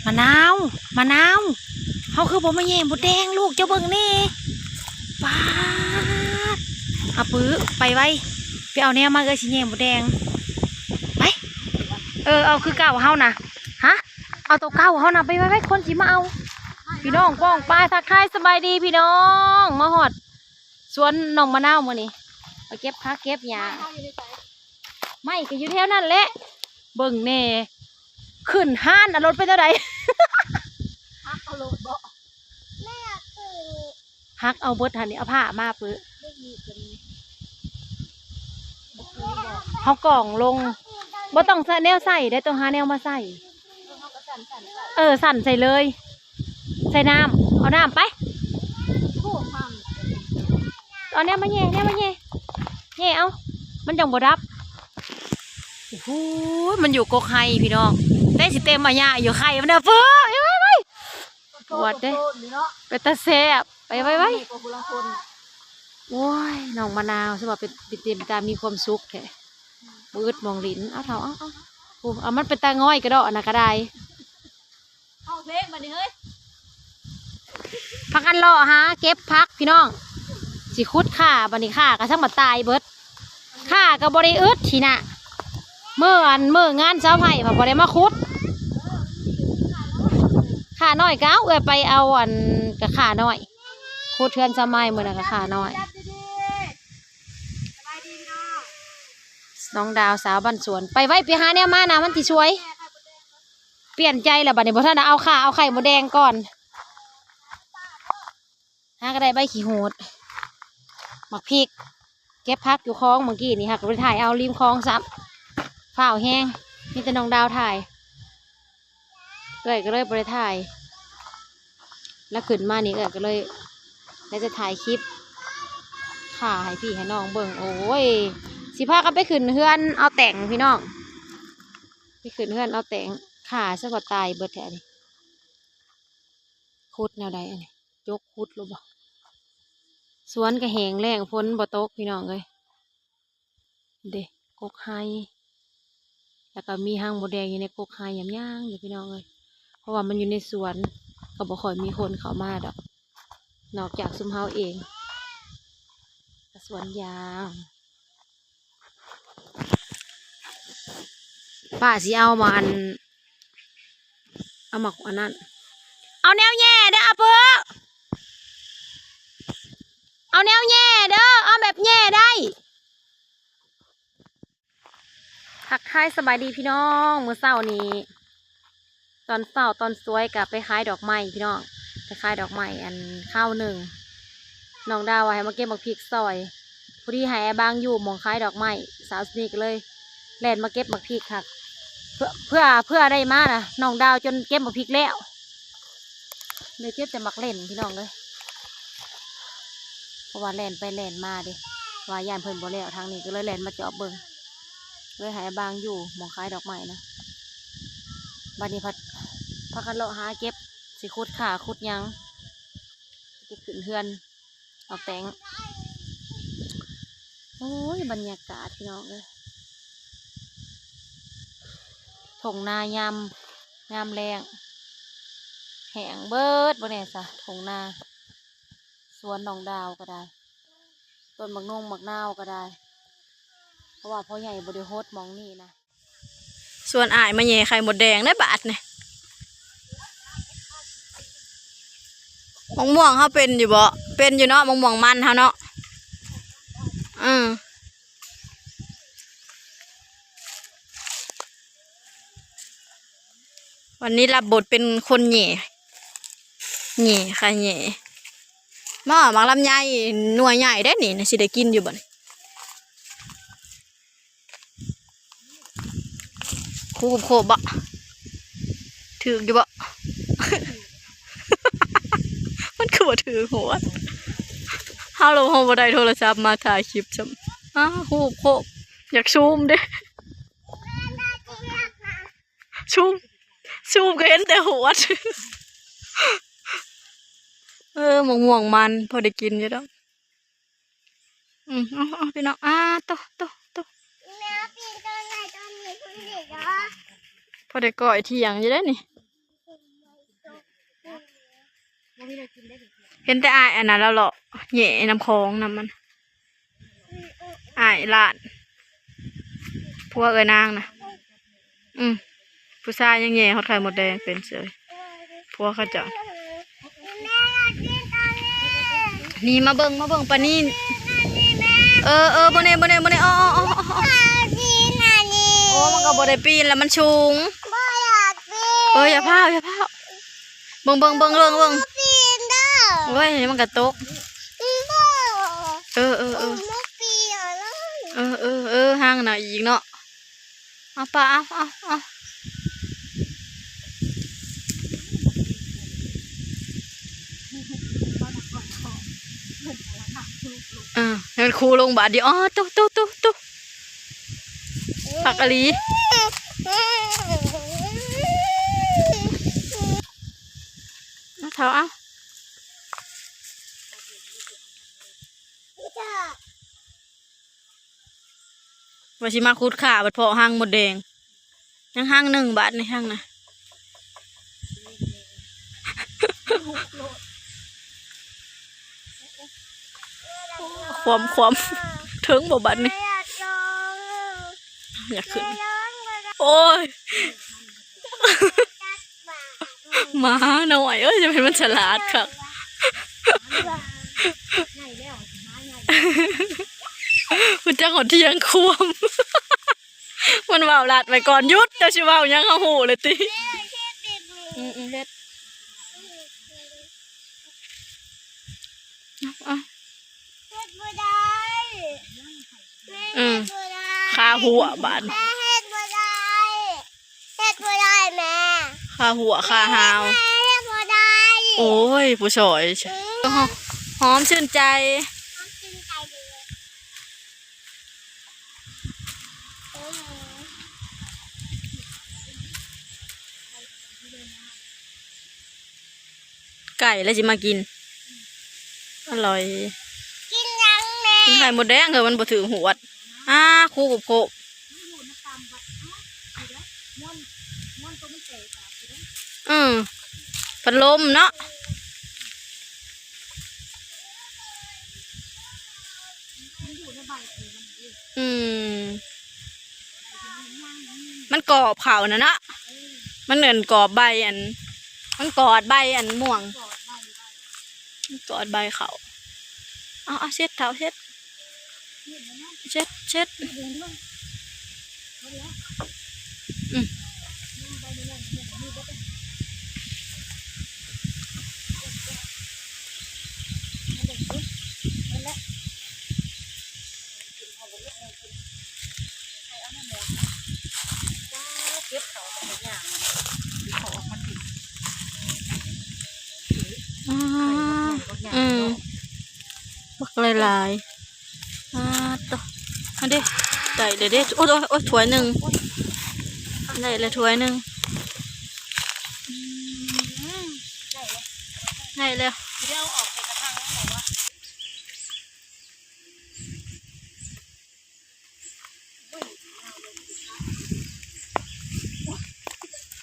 ມະນາວ ມະນາວ ເຮົາຄືບໍ່ມາແຍ່ມົດແດງລູກ ເຈົ້າເບິ່ງແດ່. ປາດ ອາປື ໄປໄວ ໄປເອົາແນວມາ ເອື້ອຍຊິແຍ່ມົດແດງ. ໄປ ເອີ ເອົາຄືເກົ່າເຮົານະ. ຮະ ເອົາໂຕເກົ່າເຮົານະ ໄປໄວໆ ຄົນຊິມາເອົາ. ພີ່ນ້ອງປ້ອງປາຍ ທັກທາຍສະບາຍດີພີ່ນ້ອງ ມາຮອດສວນນ້ອງມະນາວມື້ນີ້ ມາເກັບຜັກເກັບຫຍ້າ. ໄມ້ກໍຢູ່ແຖວນັ້ນແຫຼະ ເບິ່ງແດ່ ຂຶ້ນຮ້ານ ອາລົດເປັນແນວໃດ? ຫັກເອົາໂລດບໍ? ແມ່ຄື ຫັກເອົາເບິດຫັ້ນນີ້ ເອົາຜ້າມາປຶ ເຮົາກອງລົງ ບໍ່ຕ້ອງໃສ່ແນວໃສ່ເດ້ ຕ້ອງຫາແນວມາໃສ່. ເອີ ສັ່ນໃສ່ເລີຍ ໃສ່ນ້ຳ ເອົານ້ຳໄປ. ເອົາແນວມາແຍ່ ແນວມາແຍ່ ແຍ່ເອົາ ມັນຈັ່ງບໍ່ດັບ. ໂອ້ໂຫ ມັນຢູ່ກົກໄຮພີ່ນ້ອງ ແຕ່ຊິເຕັມອາຍະຢູ່ ໄຂ່ມັນນະ ເຟີ້ ໄວໆ ປວດເດ້ ເປັນຕາແຊບ ໄປໄວໆ. ໂອ້ຍ ນ້ອງມະນາວ ຄືວ່າເປັນ ເປັນຕາມີຄວາມສຸກແທ້. ບໍ່ອຶດໝ່ອງຫຼິ້ນ ເອົາເຖົ້າ ເອົາ ເອົາ ໂອ້ ເອົາ ມັນເປັນຕາງ່ອຍກະດອກ ອັນນັ້ນກະໄດ້. ຮ້ອງເພງບັດນີ້ເຮີ້ຍ ພາກັນເລາະຫາເກັບຜັກພີ່ນ້ອງ ຊິຂຸດຂ່າ ບັດນີ້ຂ່າກະຊ່າງມາຕາຍເບິດ. ຂ່າກໍບໍ່ໄດ້ອຶດ ທີ່ນະ ມື້ອັນ ມື້ງານຊາວໄພ ບໍ່ໄດ້ມາຂຸດ. ຂ່ານ້ອຍກໍເອົາ ເອື້ອຍໄປເອົາອັນ ກໍຂ່ານ້ອຍ ຂຸດເຮືອນຊາວໄມ ມື້ນັ້ນກໍຂ່ານ້ອຍ. ນ້ອງດາວສາວບ້ານສວນ ໄປໄວ ໄປຫາແນວມານະ ມັນຊິສວຍ. ປ່ຽນໃຈແລ້ວບັດນີ້ ບໍ່ທັນໄດ້ເອົາຂ່າ ເອົາໄຂ່ມົດແດງກ່ອນ. ຫາກໍໄດ້ໃບຂີ້ຫູດ ໝາກພິກ ເກັບຜັກຢູ່ຄອງເມື່ອກີ້ນີ້ ຫາກໍບໍ່ໄດ້ຖ່າຍເອົາລິມຄອງຊ້ຳ ຟ້າວແຮງ ມີແຕ່ນ້ອງດາວຖ່າຍ ເອື້ອຍກໍເລີຍບໍ່ໄດ້ຖ່າຍ. ລະຂຶ້ນມານີ້ເອື້ອຍກໍເລີຍໄດ້ແຕ່ຖ່າຍຄລິບ ຖ່າຍໃຫ້ພີ່ໃຫ້ນ້ອງເບິ່ງ. ໂອ້ຍ ຊິພາກັນໄປຂຶ້ນເຮືອນເອົາແຕ່ງພີ່ນ້ອງ ໄປຂຶ້ນເຮືອນເອົາແຕ່ງ. ຂ່າຊະວ່າຕາຍເບິດແທ້ນີ້ ຂຸດແນວໃດອັນນີ້ ຈົກຂຸດໂລດບໍ? ສວນກໍແຫ້ງແລ້ງ ຝົນບໍ່ຕົກພີ່ນ້ອງເອີຍ. ເດ້ ກົກໄຮ ແລ້ວກໍມີຮັງມົດແດງຢູ່ໃນກົກໄຮ ຍາມຍ່າງຢູ່ພີ່ນ້ອງເອີຍ ເພາະວ່າມັນຢູ່ໃນສວນ ກໍບໍ່ຄ່ອຍມີຄົນເຂົ້າມາດອກ ນອກຈາກຊຸມເຮົາເອງ ກະສວນຢາງ. ປ້າຊິເອົາໝາກອັນ ເອົາໝາກອັນນັ້ນ ເອົາແນວແຍ່ເດີອາເປີ ເອົາແນວແຍ່ເດີ ເອົາແບບແຍ່ໄດ້. ທັກທາຍສະບາຍດີພີ່ນ້ອງ ມື້ເຊົ້ານີ້ ຕອນເຊົ້າຕອນສວຍກະໄປຂາຍດອກໄມ້ພີ່ນ້ອງ ໄປຂາຍດອກໄມ້ອັນຄາວໜຶ່ງ ນ້ອງດາວວ່າໃຫ້ມາເກັບໝາກພິກຊ່ອຍ ພໍດີໃຫ້ອ້າຍບາງຢູ່ໝ່ອງຂາຍດອກໄມ້ ສາວສະໜີກໍເລີຍແລ່ນມາເກັບໝາກພິກຄັກ ເພື່ອ ເພື່ອ ເພື່ອໄດ້ມານະ ນ້ອງດາວຈົນເກັບໝາກພິກແລ້ວ ເຫຼືອເກັບແຕ່ໝາກເລັ່ນພີ່ນ້ອງເອີຍ. ເພາະວ່າແລ່ນໄປແລ່ນມາເດ້ ວ່າຢ້ານເພິ່ນບໍ່ແລ້ວທາງນີ້ ກໍເລີຍແລ່ນມາຈອບເບິ່ງ ເລີຍໃຫ້ອ້າຍບາງຢູ່ໝ່ອງຂາຍດອກໄມ້ນະ. ບັດນີ້ພັດພາກັນເລາະຫາເກັບ ຊິຂຸດຂ່າຂຸດຫຍັງ ຊິຂຶ້ນເຮືອນອອກແຕ່ງ. ໂອ້ຍ ບັນຍາກາດພີ່ນ້ອງເອີຍ ທົ່ງນາຍາມ ຍາມແລ້ງ ແຫ້ງເບິດ ບໍ່ແນ່ຊະ ທົ່ງນາ ສວນນ້ອງດາວກໍໄດ້ ຕົ້ນໝາກນົງໝາກນາວກໍໄດ້ ເພາະວ່າພໍ່ໃຫຍ່ບໍ່ໄດ້ຫົດໝ່ອງນີ້ນະ. ຊວນອ້າຍມາແຍ່ໄຂ່ມົດແດງໄດ້ບາດນີ້ ໝາກມ່ວງເຮົາເປັນຢູ່ບໍ່? ເປັນຢູ່ເນາະ ໝາກມ່ວງມັນເຮົາເນາະ ເອີ. ວັນນີ້ລັບບົດເປັນຄົນແຫຍ່ ແຫຍ່ ຂ້າແຫຍ່. ມາ ໝາກລຳໄຍໜ່ວຍໃຫຍ່ເດ້ນີ້ ຊິໄດ້ກິນຢູ່ບໍ່ນີ້? ຄູບໂຄບບໍ່? ຖືກຢູ່ບໍ່? ມັນຄືບໍ່ຖືກຫົວ ເຮົາລະ ເຮົາບໍ່ໄດ້ໂທລະສັບມາຖ່າຍຄລິບຊ້ຳ. ອ້າ ຮູບໂຄບ ຢາກຊູມເດ້ ຊູມ ຊູມກໍເຫັນແຕ່ຫົວ. ເອີ ໝາກມ່ວງມັນ ພໍໄດ້ກິນຢູ່ດອກ. ອືມ ເອົາ ເອົາ ພີ່ນ້ອງ ອ້າ ໂຕ ໂຕ ໂຕ ແມ່ ປີນຕົ້ນໄມ້ຕົ້ນນີ້ເພິ່ນເດເນາະ ພໍໄດ້ກ້ອຍທ່ຽງຢູ່ເດ້ນີ້. ເຫັນແຕ່ອ້າຍອັນນັ້ນລະເລາະແຫຍ່ນຳຂອງນຳມັນ ອ້າຍຫຼານ ຜົວເອື້ອຍນາງນະ. ອືມ ຜູ້ຊາຍຍັງແຫຍ່ຮອດໄຂ່ມົດແດງເປັນເສີຍ ຜົວເຂົາເຈົ້າ. ນີ້ມາເບິ່ງ ມາເບິ່ງປານີນ. ເອີ ເອີ ບໍ່ແນ່ ບໍ່ແນ່ ບໍ່ແນ່. ອໍ ອໍ ອໍ ອໍ ອໍ ໂອ້ ມັນກໍບໍ່ໄດ້ປີນແລ້ວ ມັນສູງ. ເອີ ຢ່າພ້າວ ຢ່າພ້າວ. ເບິ່ງ ເບິ່ງ ເບິ່ງ ເບິ່ງ ເບິ່ງ. ໂອ້ຍ ມັນກະຕົກ. ເອີ ເອີ ເອີ ເອີ ເອີ ຫາງໜ້ອຍອີກເນາະ. ເອົາປະ ເອົາ ເອົາ ເອົາ. ເອີ ໃຫ້ມັນຄູລົງບາດດຽວ. ອໍ ໂຕ ໂຕ ໂຕ ໂຕ. ຄັກອີ່ຫຼີ. ເອົາເຖົ້າ ເອົາ. ວ່າຊິມາຂຸດຂ້າ ບັດເພາະຮັງມົດແດງ. ຍັງຮັງໜຶ່ງບາດນີ້ ຮັງນະ. ຄວ່ຳ ຄວ່ຳ. ເຖິງບໍ່ບາດນີ້? ຢາກຂຶ້ນ. ໂອ້ຍ ໝານ້ອຍເອີຍ ຈະເປັນມັນສະຫຼາດຄັກ. ຮູ້ຈັກຮອດທ່ຽງຄວາມ. ມັນເວົ້າລັດໄວ້ກ່ອນ. ຢຸດ ເຈົ້າຊິເວົ້າຫຍັງ ເຮົາຮູ້ແລ້ວຕິ. ອືມ ເຮັດ ເຮັດບໍ່ໄດ້. ອືມ ຄາຫົວບາດ. ແມ່ເຮັດບໍ່ໄດ້ ເຮັດບໍ່ໄດ້ແມ່. ຄາຫົວຄາຫາວ. ແມ່ເຮັດບໍ່ໄດ້. ໂອ້ຍ ຜູ້ຊ່ອຍ. ອືມ ຫອມຊື່ນໃຈ. ຫອມຊື່ນໃຈເລີຍ. ໄກ່ແລ້ວຊິມາກິນ. ອະລ່ອຍ. ກິນຫຍັງແມ່? ກິນໄຂ່ມົດແດງເອີ ມັນບໍ່ຖືກຫວດ. ອາ ຄູກບໂຄກ. ເອີ ພັດລົມເນາະ. ອືມ ມັນກອບເຂົ້ານະເນາະ. ມັນເອີ້ນກອບໃບອັນ ມັນກອດໃບອັນມ່ວງ ມັນກອດໃບເຂົ້າ. ເອົາ ເອົາ ເຊັດເຖົ້າ ເຊັດ. ເຊັດ ເຊັດ. ອືມ ອືມ ບັກຫຼາຍໆ. ອາ ໂຕ ອັນເດ ໄດ້ແລ້ວເດ. ໂອ້ຍ ໂອ້ຍ ໂອ້ຍ ຖ້ວຍໜຶ່ງ ໄດ້ແລ້ວຖ້ວຍໜຶ່ງ. ອືມ ໄດ້ແລ້ວ.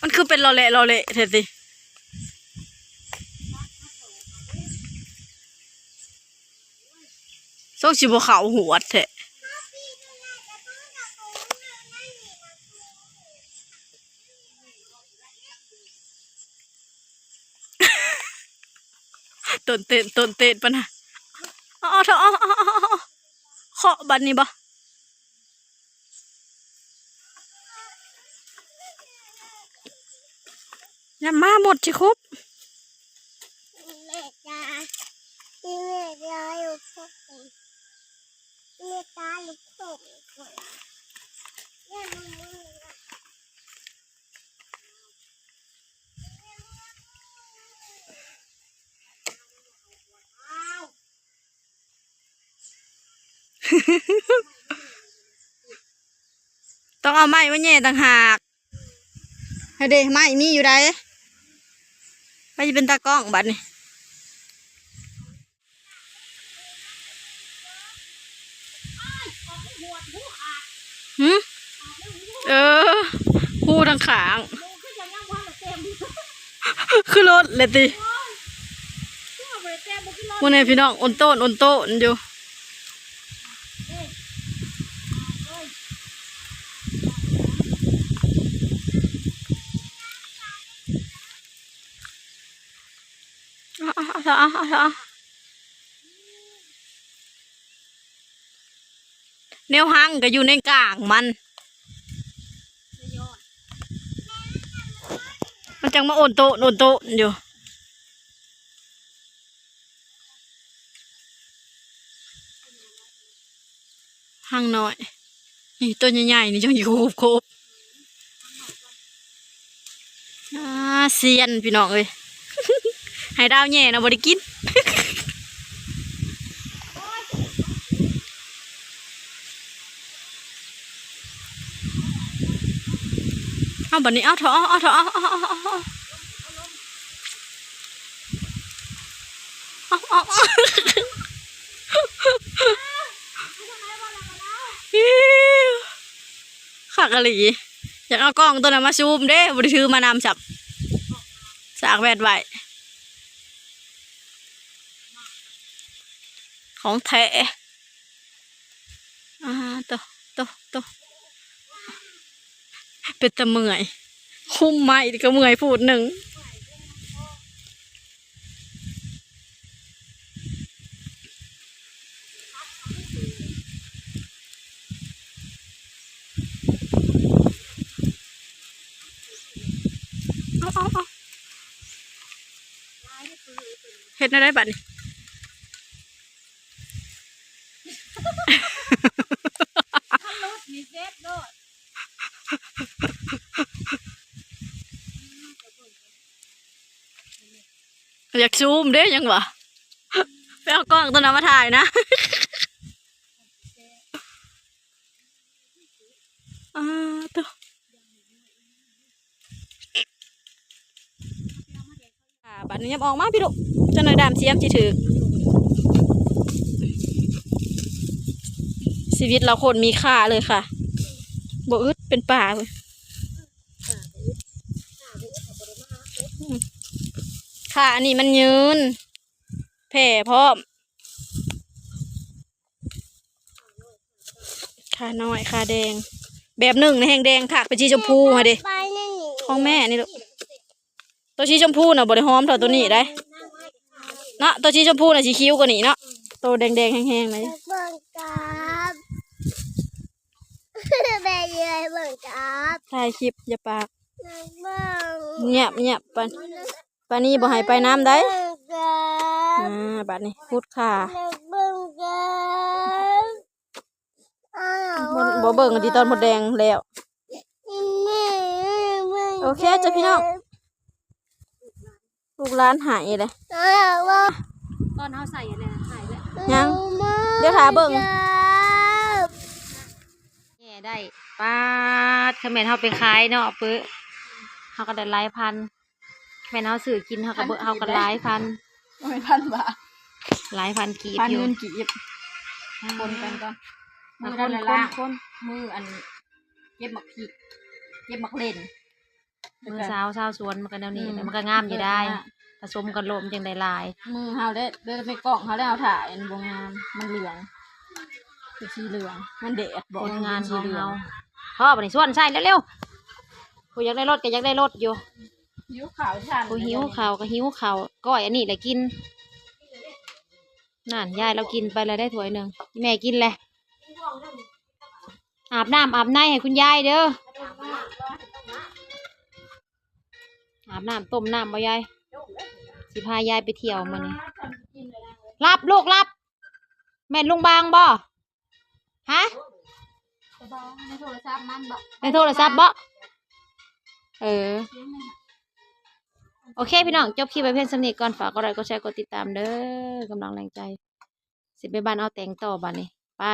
ມັນຄືເປັນຫຼໍ່ແຫຼະຫຼໍ່ແຫຼະແທ້ຕິ. ສົງຊິບໍ່ເຂົ້າຫວດແທ້. ຕົ້ນເຕັ້ນ ຕົ້ນເຕັ້ນປານນະ. ເອົາ ເອົາ ເອົາ ເອົາ ເອົາ ເອົາ ເຄາະບາດນີ້ບໍ່? ຢ່າມາ ມົດຊິຄົບ. ແມ່ຈ້າ ແມ່ຈ້າ ຢູ່ພວກ ແມ່ຈ້າ ຢູ່ພວກ ຕ້ອງເອົາໄມ້ມາແຫຍ່ຕ່າງຫາກ. ໃຫ້ເດ ໄມ້ມີຢູ່ໃດ. ໃຜຊິເປັນຕາກ້ອງບາດນີ້? ຫື? ເອີ ຮູທາງຂ້າງ ຄືລົດແຫຼະຕິ. ມື້ນີ້ພີ່ນ້ອງ ໂອນໂຕນ ໂອນໂຕນຢູ່. ເອົາ ເອົາ ເອົາ ເອົາ ເອົາ ເອົາ. ແນວຮັງກໍຢູ່ໃນກາງມັນ ມັນຈັ່ງມາໂອນໂຕນໂອນໂຕນຢູ່. ຮັງນ້ອຍ ນີ້ໂຕໃຫຍ່ໆ ນີ້ຍັງຢູ່ຄົບໆ. ອ່າ ຊຽນພີ່ນ້ອງເອີຍ ໃຫ້ດາວແຍ່ນະບໍ່ໄດ້ກິນ. ເອົາ ບັດນີ້ ເອົາເຖາະ ເອົາ ເອົາເຖາະ ເອົາ ເອົາ ເອົາ ເອົາ ເອົາ ເອົາ ເອົາ. ຄັກອີ່ຫຼີ ຢາກເອົາກ້ອງໂຕນັ້ນມາຊູມເດ້ ບໍ່ໄດ້ຖືມານຳຊ້ຳ ສາກແວ່ນໄວ້ ຂອງແທ້. ອ່າ ໂຕ ໂຕ ໂຕ ເປັນຕາເມື່ອຍ ຄຸມໄມ້ກໍເມື່ອຍພູດໜຶ່ງ. ເອົາ ເອົາ ເອົາ ເຮັດແນວໃດບັດນີ້? ຄັນຫຼຸດນີ້ເຊັດໂລດ. ຢາກຊູມເດ້ ຍັງວ່າ ໄປເອົາກ້ອງໂຕນັ້ນມາຖ່າຍນະ. ອ່າ ໂຕ ອ່າ ບາດນີ້ຍັບອອກມາພີ່ລູກ ຈັກໜ້ອຍດ້າມສຽມຊິຖືກ. ຊີວິດລາວໂຄດມີຄ່າເລີຍຄ່ະ ບໍ່ອຶດເປັນປາເວີຍ. ອືມ ຄ່າອັນນີ້ມັນຍືນ ແຜ່ພ້ອມ. ຂານ້ອຍ ຂາແດງ ແບບໜຶ່ງນະແຮ່ງແດງຄັກ ເປັນສີຊົມພູຫັ້ນເດ້ ຂອງແມ່ນີ້ລູກ. ໂຕສີຊົມພູນະບໍ່ໄດ້ຫອມເທົ່າໂຕນີ້ໃດ໋ເນາະ ໂຕສີຊົມພູນະຊິຂິວກວ່ານີ້ເນາະ ໂຕແດງໆ ແຮງໆ ນະ. ເບິ່ງກັບ ແມ່ເອີຍ ເບິ່ງກັບ ຖ່າຍຄລິບ ຢ່າປາກ ເບິ່ງ ງຽບໆ ປານ ປານນີ້ບໍ່ໃຫ້ໄປນຳໃດ໋. ອ່າ ບາດນີ້ຂຸດຄ່າ ບໍ່ ບໍ່ເບິ່ງຕິ ຕອນມົດແດງແລ້ວ. ໂອເຄຈ້າພີ່ນ້ອງ ລູກຫຼານໃຫ້ເລີຍ ຕອນເຮົາໃສ່ອັນນັ້ນໃສ່ແລ້ວ ຍັງ ດຽວຖ້າເບິ່ງ. ແຍ່ໄດ້ ປາດ ຄັນແມ່ນເຮົາໄປຂາຍເນາະ ປຶ ເຮົາກໍໄດ້ຫຼາຍພັນ. ແມ່ນເຮົາຊື້ກິນ ເຮົາກໍເບິ່ງ ພັນກີບ ເຮົາກໍຫຼາຍພັນ ບໍ່ແມ່ນພັນບາດ ຫຼາຍພັນກີບ ພັນຢູ່ ເງິນກີບ. ອ່າ ຄົນກັນກ່ອນ ມື້ນັ້ນລະລ້າງ ຄົນ ມື້ອັນ ເກັບໝາກພິກ ເກັບໝາກເລັ່ນ ມື້ຊາວ ຊາວສວນມັນກໍແນວນີ້ແຫຼະ ອືມ ແລ້ວມັນກໍງາມຢູ່ໄດ໋ ມັນກໍງາມ ປະສົມກັນລົມຈັ່ງໄດ້ຫຼາຍ. ມື້ເຮົາໄດ້ ໄດ້ໄປກ້ອງເຮົາແລ້ວ ຖ້າອັນບໍ່ງາມ ມັນເຫຼືອງ ເປັນສີເຫຼືອງ ມັນແດດບໍ່ ຜົນງານຂອງເຮົາ. ພໍບາດນີ້ ຊວນໃສ່ເລັວໆ ຜູ້ຢາກໄດ້ລົດກໍຢາກໄດ້ລົດຢູ່ ຫິວເຂົ້າ ຜູ້ຫິວເຂົ້າກໍຫິວເຂົ້າ ກ້ອຍອັນນີ້ແຫຼະກິນ. ນັ້ນ ຍາຍລາວກິນໄປແລ້ວໄດ໋ຖ້ວຍໜຶ່ງ ແມ່ກິນແຫຼະ. ອາບນ້ຳອາບໃນໃຫ້ຄຸນຍາຍເດີ ອາບນ້ຳຕົ້ມນ້ຳບໍ່ຍາຍ ຊິພາຍາຍໄປທ່ຽວມື້ນີ້. ຫຼັບລູກຫຼັບ ແມ່ນລຸງບາງບໍ່? ຮະ? ໃນໂທລະສັບມັນບໍ່? ໃນໂທລະສັບບໍ່? ເອີ ໂອເຄພີ່ນ້ອງ ຈົບຄລິບໄວ້ພຽງສ່ຳນີ້ກ່ອນ ຝາກກົດໄລກົດແຊ ກົດຕິດຕາມເດີ ກຳລັງແຮງໃຈ ຊິໄປບ້ານອາວແຕງຕໍ່ບາດນີ້ ໄປ.